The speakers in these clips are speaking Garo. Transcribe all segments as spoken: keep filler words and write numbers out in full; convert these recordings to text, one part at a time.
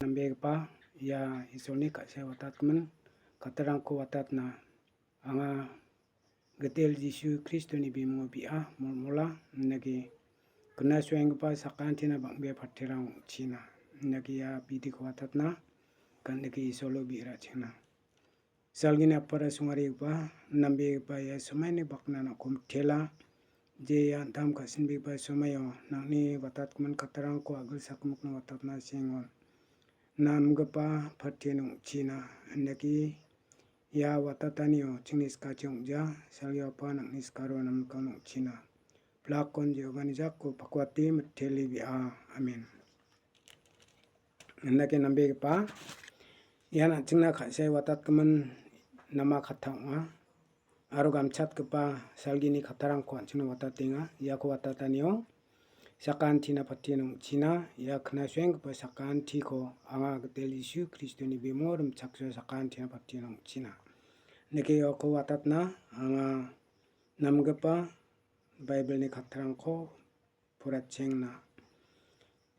nambegipa ia Isolni ka·sae watatgimin kattarangko watatna anga Gitel Jisu Kristoni bimungo bi·a molmola, indake gnasoenggipa sakantina bang·bea partirang ong·china, indake ia bidiko watatna gandike Isolo bi·rachengna. Salgini apara songarigipa, nambegipa ia somaini bakna nangko mitela, je ia an·tam ka·sinbegipa somaio nangni watatgimin kattarangko a·gilsakmikna watatna sengon. Namgipa patien ong·china, indake ia watatanio chingni skachi ong·ja, salgio apa nangni skaro namgipa ong·china. Plakkon Jehovani jako pakwate mitele bi·a. Amen. Indake nambegipa, ian an·chingna ka·sae watatgimin nama katta ong·a. Aro gamchatgipa salgini kattarangko an·chingna watatenga. Iako watatanio sakantina patien ong·china, ia knasoenggipa sakantiko anga Gitel Jisu Kristoni bimungo rimchaksoa sakantina patien ong·china. Indake iako watatna anga namgipa Baibelni kattarangko poraichengna.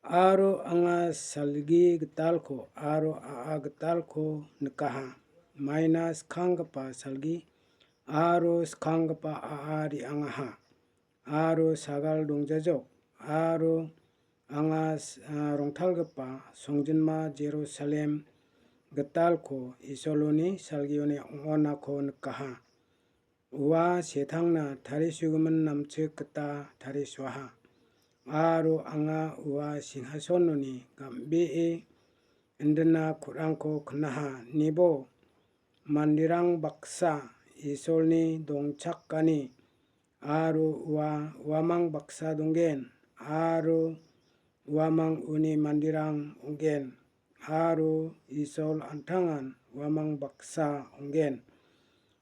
Aro anga salgi gitalko aro a·a gitalko nikaha. Maina skanggipa salgi aro skanggipa a·a re·angaha. Aro sagal dongjajok, aro anga s-, a, rongtalgipa songjinma Jerusalem gitalko Isoloni salgioni ong·onako nikaha. Ua setangna tarisugimin namchik gita tarisuaha. Aro anga ua singhasononi gam·bee indina ku·rangko knaha, nibo manderang baksa Isolni dongchakani, aro ua uamang baksa donggen, aro uamang uni manderang ong·gen. Aro Isol an·tangan uamang baksa ong·gen,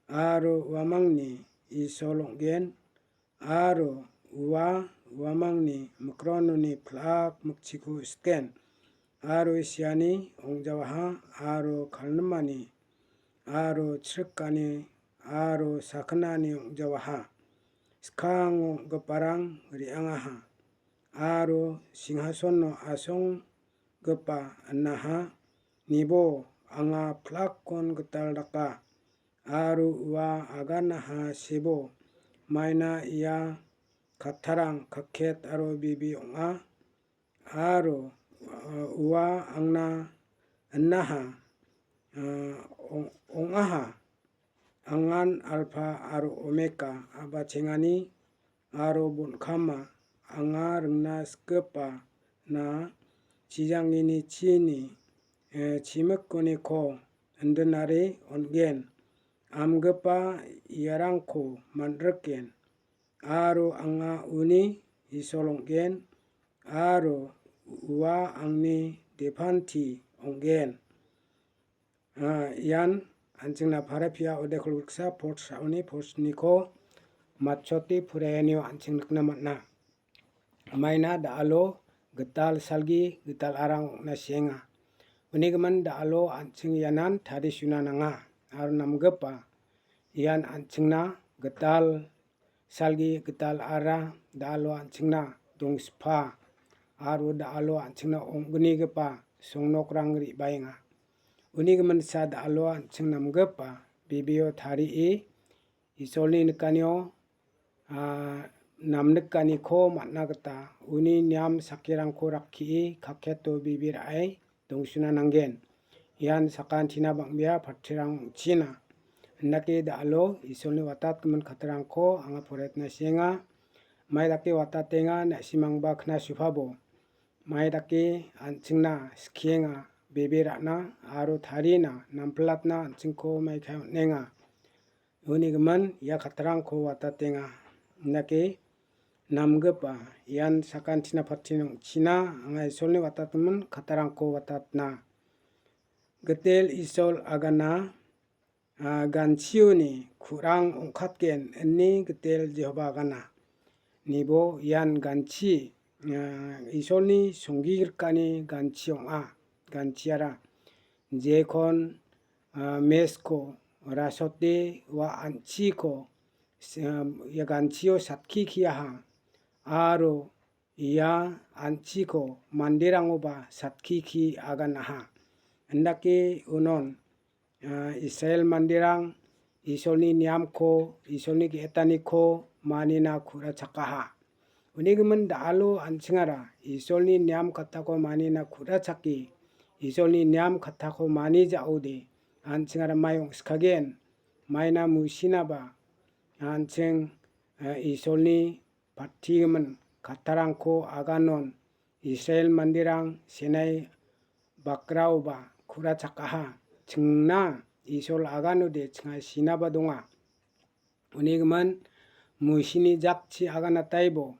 aro uamangni Isol ong·gen, aro ua uamangni mikrononi pil·ak mikchiko sitgen, aro siani ong·jawaha, aro kalnimani, aro chrikani, aro sakgnani ong·jawaha. Skango ong·giparang re·angaha, aro singhasono asonggipa anaha, nibo anga pil·akkon gital daka, aro ua aganaha sebo, maina ia kattarang kakket aro bibi ong·a, aro, uh, ua angna anaha, uh, ong-, ong·aha. Angan Alpa aro Omega, a·bachengani aro bon·kama, anga ringna sikgipa na chijangini chini, eh, chimikoniko indinare on·gen. Amgipa iarangko man·riken, aro anga uni Isol ong·gen, aro ua angni depanti ong·gen. Ah, ian an·chingna parapia ode kolgriksa pot sa·oni potniko matchote puraenio an·ching nikna man·a. Maina da·alo gital salgi, gital arang ong·na sienga. Unigimin da·alo an·ching ianan tarisuna nanga, aro namgipa ian an·chingna gital salgi, gital ara da·alo an·chingna dongsipa, aro da·alo an·chingna ong·gnigipa songnokrang re·baenga. Uni giminsa da·alo an·ching namgipa bibio tarie Isolni nikanio, ah, namnikaniko man·na gita uni niam sakirangko rakkie kakketo bibi ra·e dongsuna nanggen. Ian sakantina bang·bea patirang ong·china. Indake da·alo Isolni watatgimin kattarangko anga poretna sienga. Mai dake watatenga, na·simangba knasupabo. Mai dake an·chingna skienga, bebe ra·na aro tarina, nampilatna an·chingko maikai on·enga. Uni gimin ia kattarangko watatenga. Indake namgipa ian sakantina patirang ong·china, anga Isolni watatgimin kattarangko watatna. Gitel Isol agana, ah, ganchioni ku·rang ong·katgen ine Gitel Jehoba agana. Nibo ian ganchi, ah, Isolni songgirikani ganchi ong·a, ganchiara. Jekon, ah, mesko rasote ua an·chiko, s-, ah, ia ganchio satki kiaha, aro ia an·chiko manderangoba satkiki aganaha. Indake unon, ah, Israel manderang Isolni niamko, Isolni ge·etaniko manina ku·rachakaha. Unigimin da·alo an·chingara Isolni niam kattako manina ku·rachake, Isolni niam kattako mani ja·ode, an·chingara mai ong·skagen, maina musinaba, an·ching, eh, Isolni patigimin kattarangko aganon Israel manderang Sinai bakraoba ku·rachakaha, chingna Isol aganode chinga sinaba donga. Unigimin Musini jakchi aganataibo,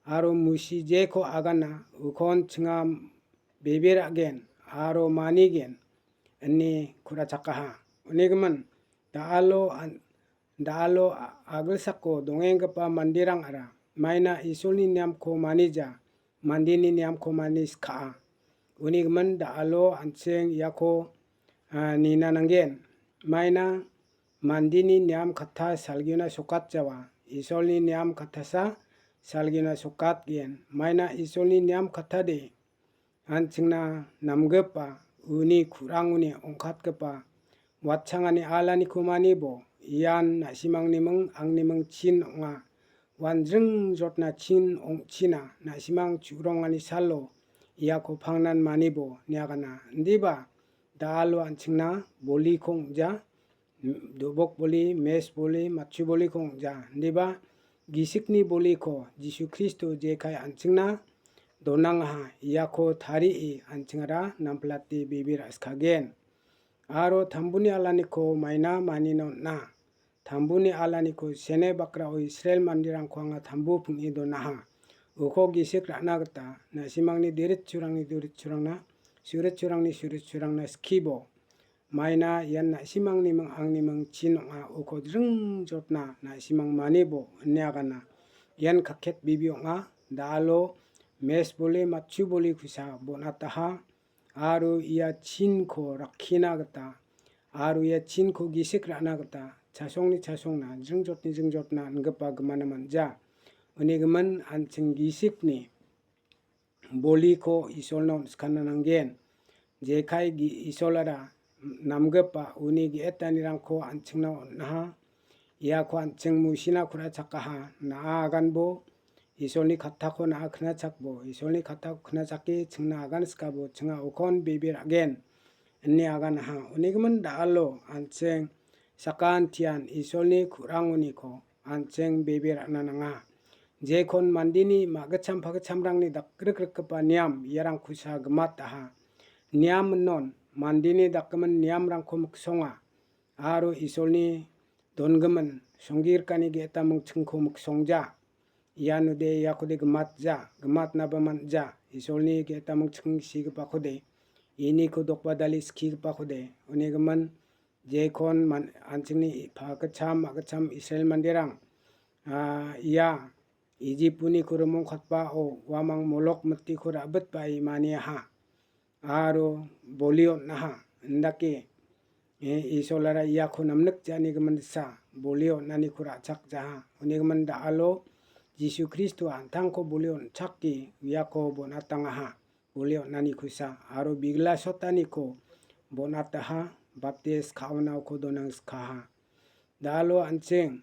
aro Musi jeko agana ukon chinga bebe ra·gen aro manigen, ine ku·rachakaha. Unigimin da·alo an-, da·alo a-, agilsako dongenggipa manderangara maina Isolni niamko manija, mandeni niamko mani skaa. Unigimin da·alo an·ching iako, ah, nina nanggen. Maina mandeni niam katta salgina sokatjawa. Isolni niam kattasa salgina sokatgen. Maina Isolni niam kattade an·chingna namgipa uni ku·rangoni ong·katgipa watchangani alaniko manibo ian na·simangni ming angni ming chin ong·a. Uan jringjotna chin ong·china na·simang chu·rongani salo iako pangnan manibo niagana. Indiba da·alo an·chingna boliko ong·ja, do·bok boli, mes boli, matchu boliko ong·ja. Indiba gisikni boliko Jisu Kristo jekai an·chingna donangaha, iako tarie an·chingara namplate bebe ra·skagen. Aro tambuni alaniko maina manina on·a. Tambuni alaniko sene bakrao Israel manderangko anga tambu ping·e donaha. Uko gisik ra·na gita na·simangni deritchurangni deritchurangna, suritchurangni suritchurangna skibo. Maina ian na·simangni ming angni ming chin ong·a, uko jringjotna na·simang manibo ine agana. Ian kaket bibi ong·a, da·alo mes boli, matchu boli kusa bon·ataha, aro ia chinko rakkina gita, aro ia chinko gisik ra·na gita, chasongni chasongna, jringjotni jringjotna ingipa gimana man·ja. Unigimin an·ching gisikni boliko Isolna on·skana nanggen. Jekai gi-, Isolara namgipa uni ge·etanirangko an·chingna on·aha. Iako an·ching Musina ku·rachakaha, na·a aganbo, Isolni kattako na·a knachakbo, Isolni kattako knachake chingna agan sikabo, chinga ukon bebe ra·gen, ine aganaha. Unigimin da·alo an·ching sakantian Isolni ku·rangoniko an·ching bebe ra·na nanga. Jekon mandeni ma·gitcham pagitchamrangni dakrikrikgipa niam, iarangkosa gimataha. Niam inon mandeni dakgimin niamrangko miksonga, aro Isolni dongimin songgirikani ge·gittam mingchingko miksongja. Ianode iakode gimatja, gimatnaba man·ja. Isolni ge·gittam mingching sigipakode, iniko dokbadale skigipakode, unigimin jekon man-, an·chingni pagitcham, ma·gitcham Israel manderang, ah, ia Ijip uniko rimongkatbao uamang Molok mitiko ra·bitbae maniaha. Aro boli on·aha, indake, e, Isolara iako namnikjaani giminsa, boli on·aniko ra·chakjaha. Unigimin da·alo Jisu Kristo an·tangko boli on·chake iako bon·atangaha. Boli on·anikosa, aro bigla sotaniko bon·ataha, baptis ka·onako donangskaha. Da·alo an·ching,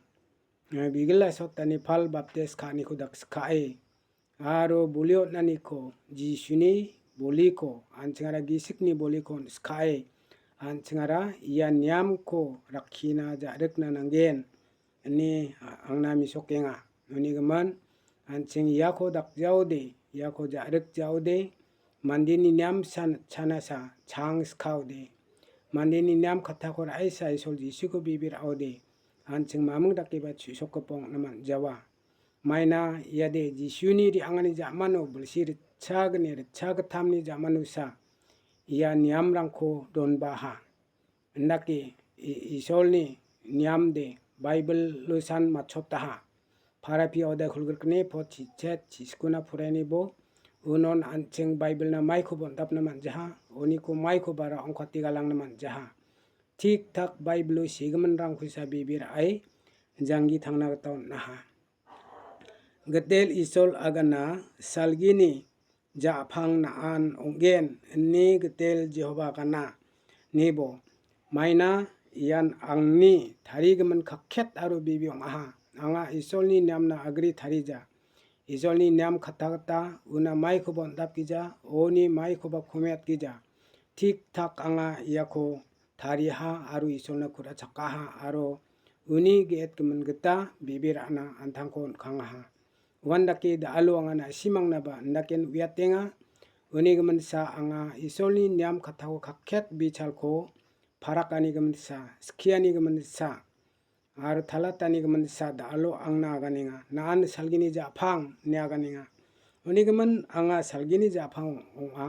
e, bigla sotani pal baptis ka·aniko dakskae, aro boli on·aniko, Jisuni boliko, an·chingara gisikni boliko on·skae, an·chingara ia niamko rakkina ja·rikna nanggen, ine a-, angna mesokenga. Unigimin, an·ching iako dakjaode, iako ja·rikjaode, mandeni niam san-, chanasa chang skaode, mandeni niam kattako ra·esa Isol Jisuko bibir aode, an·ching maming dakeba chu·sokgipa ong·na man·jawa. Maina iade Jisuni re·angani ja·mano bilsi ritchagni ritchagittamni ja·manosa ia niamrangko donbaha. Indake I-, Isolni niamde Baibilo san matchotaha. Parapi ode kulgrikni po chichet chiskuna puraini bo unon an·ching Baibilna maiko bon·dapna man·jaha, uniko maiko bara ongkati galangna man·jaha. Tik tak Baibilo segiminrangkosa bibir ai janggi tangna gita on·aha. Gitel Isol agana salgini ja·pang na·an ong·gen, ine Gitel Jehoba gana. Nebo, maina ian angni tarigimin kakket aro bibi ong·aha. Anga Isolni niamna agri tarija. Isolni niam katta gita una maikoba on·dapgija, oni maikoba komeatgija. Tik tak anga iako tariaha aro Isolna ku·rachakaha aro uni ge·etgimin gita bebe ra·na an·tangko on·kangaha. Uandake da·alo anga na·simangnaba andaken uiatenga. Uni giminsa anga Isolni niam kattako kakket bichalko parakani giminsa, skiani giminsa, aro talatani giminsa da·alo angna aganenga. Na·an salgini ja·pang ine aganenga. Uni gimin anga salgini ja·pang ong·a.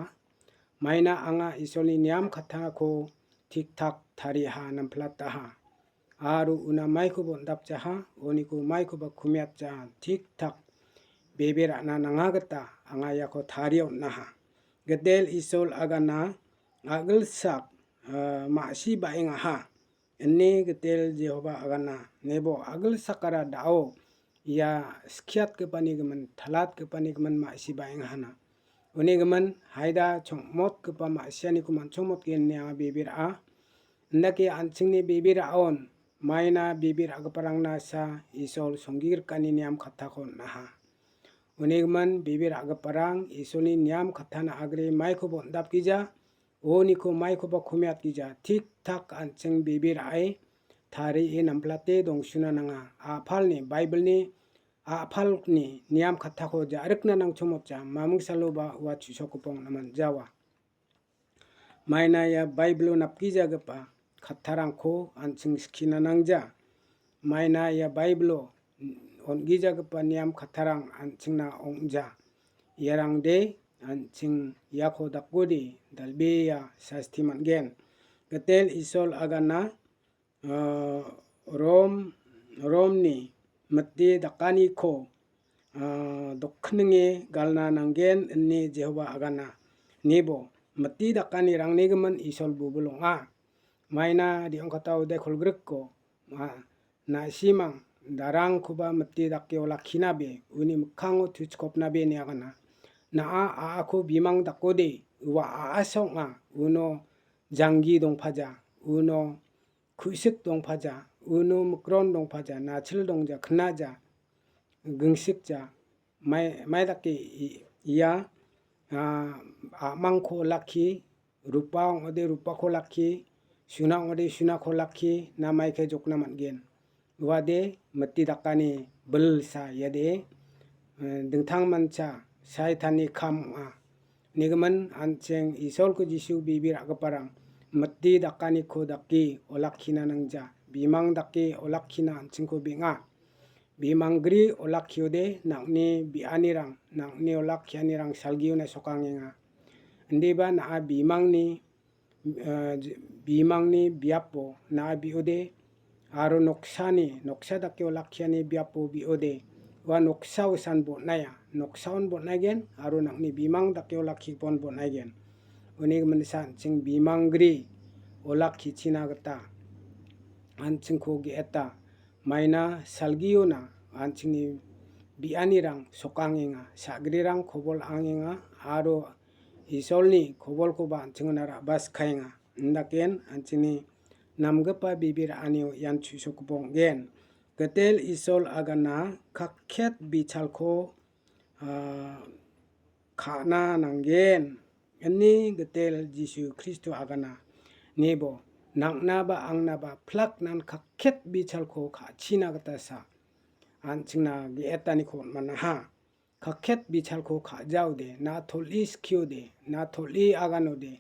Maina anga Isolni niam kattako tik tak tariaha, namplataha. Aro una maikoba on·dapjaha, oniko maikoba komeatjaha, tik tak bebe ra·na nanga gita anga iako tarie on·aha. Gitel Isol agana a·gilsak, ah, ma·si ba·engaha, ine Gitel Jehoba agana. Nebo a·gilsakara da·o ia skiatgipani gimin, talatgipani gimin ma·si ba·engahana. Uni gimin haida chongmotgipa ma·sianiko man·chongmotgen ine anga bebe ra·a. Indake an·chingni bebe ra·aon maina bebe ra·giparangna sa Isol songgirikani niam kattako on·aha. Uni gimin bebe ra·giparang Isolni niam kattana agre maikoba on·dapgija, oniko maikoba komeatgija, tik tak an·ching bebe ra·e tarie namplate dongsuna nanga. A·palni, Baibilni a·palni niam kattako ja·rikna nangchongmotja, maming saloba ua chu·sokgipong namanjawa. Maina ia Baibilo napgijagipa kattarangko an·ching skina nangja. Maina ia Baibilo on·gijagipa niam kattarang an·chingna ong·ja. Iarangde an·ching iako dakode dal·bea sasti man·gen. Gitel Isol agana ah, Rom, Romni mite dakaniko, ah, dokninge galna nanggen ine Jehoba agana. Nebo, mite dakanirangni gimin Isol bubul ong·a. Maina di·ongkataode kolgrikko, ah, na·simang darangkoba mite dake olakkinabe, uni mikkango tuchkopnabe ine agana. Na·a a·ako bimang dakode, ua a·asa ong·a, uno janggi dongpaja, uno ku·sik dongpaja, uno mikron dongpaja, nachil dongja, knaja, gingsikja, mai, mai dake i-, ia, ah, a·mangko olakki, rupa ong·ode rupako olakki, suna ong·ode sunako olakki, na maike jokna man·gen. Uade mite dakani bilsa iade, eh, dingtangmancha Saitanni kam ong·a. Nigimin an·ching Isolko Jisu bebe ra·giparang mite dakaniko dake olakkina nangja, bimang dake olakkina an·chingko beng·a. Bimang gri olakkiode nang·ni bi·anirang, nang·ni olakkianirang salgiona sokangenga. Indiba na·a bimangni eh, j-, bimangni biapo na·a bi·ode aro noksani, noksa dake olakkiani biapo bi·ode, ua noksao san bon·aia, noksaon bon·aigen aro nang·ni bimang dake olakkipon bon·aigen. Uni giminsa an·ching bimang gri olakkichina gita an·chingko ge·eta. Maina salgiona an·chingni bi·anirang sokangenga, sa·grirang kobol angenga aro Isolni kobolkoba an·chingona ra·baskaenga. Indaken an·chingni namgipa bebe ra·anio ian chu·sokgipa ong·gen. Gitel Isol agana kakket bichalko, ah, ka·na nanggen. Ini Gitel Jisu Kristo agana. Nebo, nang·naba angnaba plak nan kakket bichalko ka·china gita sa. An·chingna ge·etaniko on·manaha. Kakket bichalko ka·jaode, na tol·e skiode, na tol·e aganode,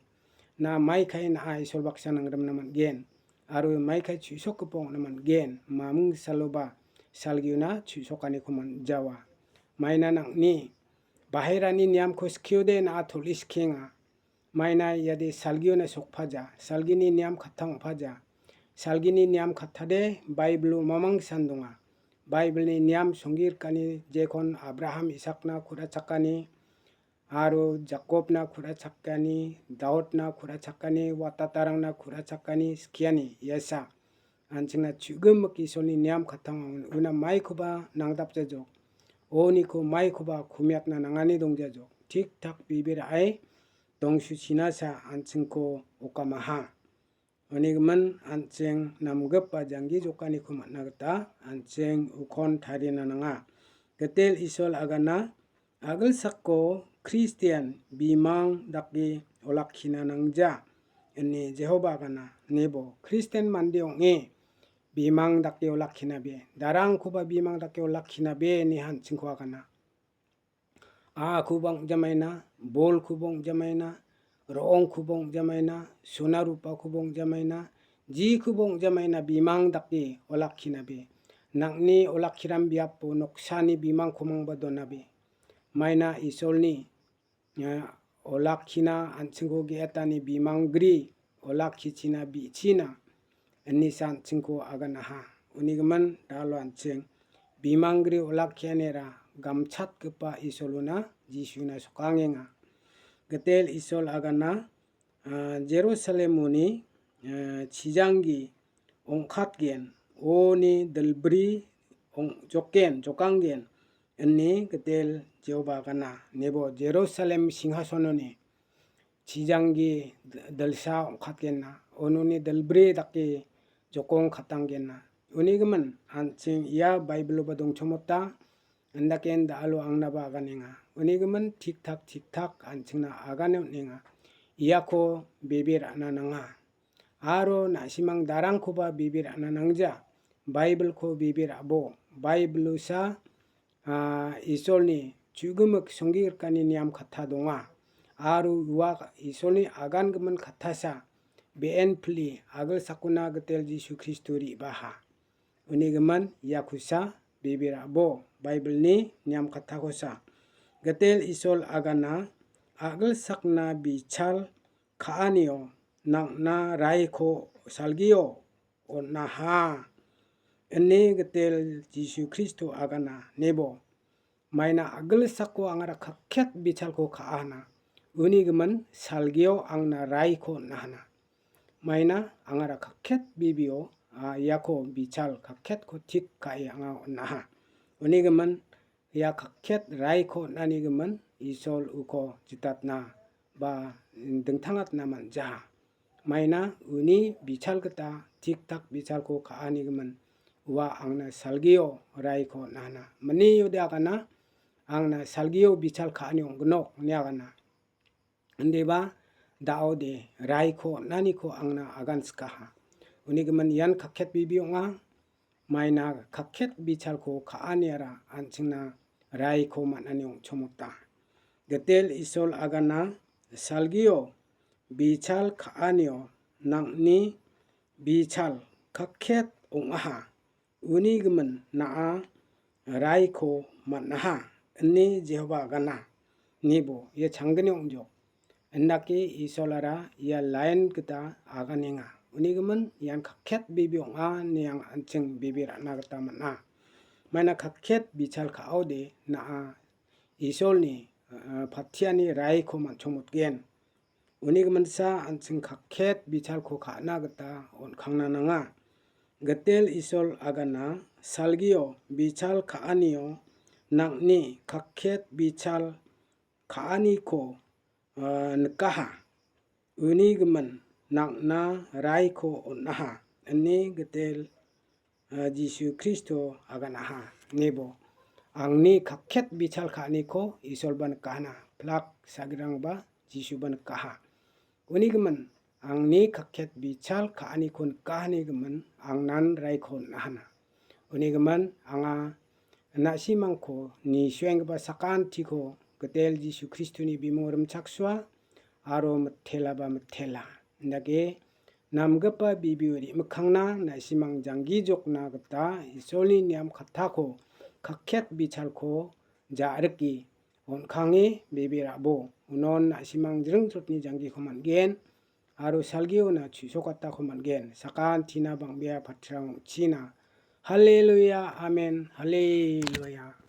na maikai na·a Isol baksa nangrimna man·gen, aro maikai chu·sokgipa ong·na man·gen, maming saloba salgiona chu·sokaniko man·jawa. Maina nang·ni baherani niamko skiode na·a tol·e skienga. Maina iade salgiona sokpaja, salgini niam katta ong·paja. Salgini niam kattade Baibilo mamangsan donga. Baibilni niam songgirikani jekon Abraham, Isakna ku·rachakani, aro Jakobna ku·rachakani, Daudna ku·rachakani, watatarangna ku·rachakani, skiani iasa. An·chingna chu·gimik Isolni niam kattang ong·na maikoba nangdapjajok. Oniko maikoba kumiatna nangani dongjajok. Tik tak bebe ra·e dongsuchinasa an·chingko okamaha. Unigimin an·ching namgipa janggi jokaniko man·a gita an·ching ukon tarina nanga. Gitel Isol agana, a·gilsako Kristian bimang dake olakkina nangja, ine Jehoba agana. Nebo Kristian mande ong·e bimang dake olakkinabe, darangkoba bimang dake olakkinabe ine an·chingko agana. A·kuba ong·jamaina, bolkuba ong·jamaina, ro·ongkuba ong·jamaina, sona rupakuba ong·jamaina, jikuba ong·jamaina bimang dake olakkinabe. Nang·ni olakkiram biapo noksani bimangko mangba donabe. Maina Isolni, eh, olakkina an·chingko ge·etani bimang gri olakkichina bi·china, inisa an·chingko aganaha. Unigimin dalo an·ching bimang gri olakkianira gamchatgipa Isolona Jisuna sokangenga. Gitel Isol agana, ah, Jerusalemoni, eh, chijanggi ong·katgen, oni dilbri ong-, jokgen, jokanggen, ine Gitel Jehoba agana. Nebo Jerusalem singhasononi chijanggi d-, dilsa ong·katgenna, ononi dilbri dake jokong katanggenna. Unigimin an·ching ia Baibilo ba dongchomota, indaken da·alo angnaba aganenga. Unigimin tik tak, tik tak an·chingna agane on·enga. Iako bebe ra·na nanga. Aro na·simang darangkoba bebe ra·na nangja. Baibilko bebe ra·bo. Baibilosa, ah, Isolni chu·gimik songgirikani niam katta donga. Aro ua Isolni agangimin kattasa be·en pile a·gilsakona Gitel Jisu Kristo re·baha. Unigimin iakosa bebe ra·bo, Baibilni niam kattakosa. Gitel Isol agana, a·gilsakna bichal ka·anio nang·na raiko salgio on·aha, ine Gitel Jisu Kristo agana. Nebo maina a·gilsako angara kakket bichalko ka·ahana. Unigimin salgio angna raiko on·ahana. Maina angara kakket bibio, ah, iako bichal kakketko tik ka·e anga on·aha. Unigimin ia kakket raiko on·anigimin Isol uko jitatna ba dingtangatna man·jaha. Maina uni bichal gita, tik tak bichalko ka·anigimin ua angna salgio raiko on·ahana. Mani ode agana, angna salgio bichal ka·ani ong·ginok ine agana. Indiba da·ode raiko on·aniko angna aganskaha. Unigimin ian kakket bibi ong·a. Maina kakket bichalko ka·aniara an·chingna raiko man·ani ong·chomota. Gitel Isol agana, salgio bichal ka·anio nang·ni bichal kakket ong·aha. Unigimin na·a raiko man·aha, ine Jehoba agana. Nebo ia changgni ong·jok. Indake Isolara ia lain gita aganenga. Unigimin ian kakket bibi ong·a ine an·ching bibi ra·na gita man·a. Maina kakket bichal ka·ode na·a Isolni, eh, patiani raiko man·chongmotgen. Unigiminsa an·ching kakket bichalko ka·na gita on·kangna nanga. Gitel Isol agana, salgio bichal ka·anio nang·ni kakket bichal ka·aniko, ah, nikaha. Unigimin nang·na raiko on·aha, ine Gitel, ah, Jisu Kristo aganaha. Nebo angni kakket bichal ka·aniko Isolba nikahana. Plak sagrirangba Jisuba nikaha. Unigimin angni kakket bichal ka·aniko nikahanigimin angnan raiko on·ahana. Unigimin anga na·simangko nisuenggipa sakantiko Gitel Jisu Kristoni bimung rimchaksoa aro mitelaba mitela. Indake namgipa bibio re·mikkangna na·simang janggi jokna gita Isolni niam kattako kakket bichalko ja·rike on·kange bebe ra·bo. Unon na·simang jringjrotni janggiko man·gen aro salgiona chu·sokatako man·gen. Sakantina bang·bea patirang ong·china. Haleluya, amen, haleluya.